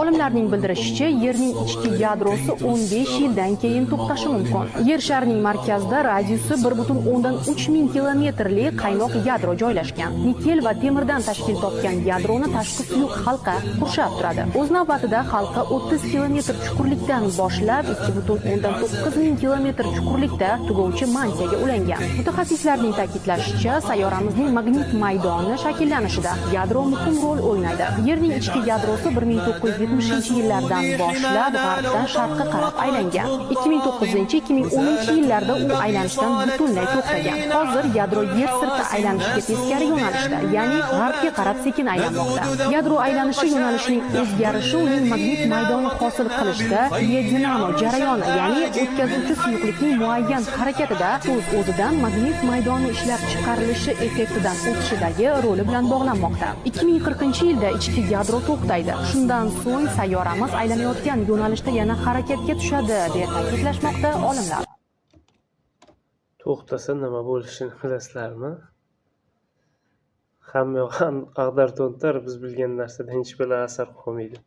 Olimlarning bildirishicha, Yerning ichki yadrosi 15 yildan keyin to'xtashi mumkin. Yer sharining markazida radiusi 1,3 ming kilometrli qaynoq yadro joylashgan. Nikel va temirdan tashkil topgan yadroni tashqi suyuq halqa qurshab turadi. O'z navbatida halqa 30 kilometr chuqurlikdan boshlab 2,9 ming kilometr chuqurlikda tugovchi mantiyaga ulangan. Mutaxassislarning ta'kidlashicha, sayyoramizning magnit maydoni shakllanishida yadro muhim rol o'ynaydi. Yerning ichki yadrosi 1970-yillardan boshlab g'arbdan sharqqa qarab aylangan. 2009-2010 yillarda u aylanishdan butunlay to'xtagan. Hozir yadro yer sirti aylanishiga teskari yo'nalishda, ya'ni g'arbga qarab sekin aylanmoqda. Yadro aylanishi yo'nalishining o'zgarishi uning magnit maydoni hosil qilishda geodinamo jarayoni, ya'ni o'tkazuvchi suyuqlikning muayyan harakatida o'z-o'zidan magnit maydoni ishlab chiqarilishi effektidan o'tishidagi roli bilan bog'lanmoqda. 2040-yilda ichki yadro to'xtaydi. Shundan so'ng sayyoramiz aylanayotgan yo'nalishda yana harakatga tushadi, deya ta'kidlashmoqda olimlar. To'xtasa nima bo'lishini bilasizlarmi? Hamma yoq ag'dar to'ntar, biz bilgan narsadan hech bir asar qolmaydi.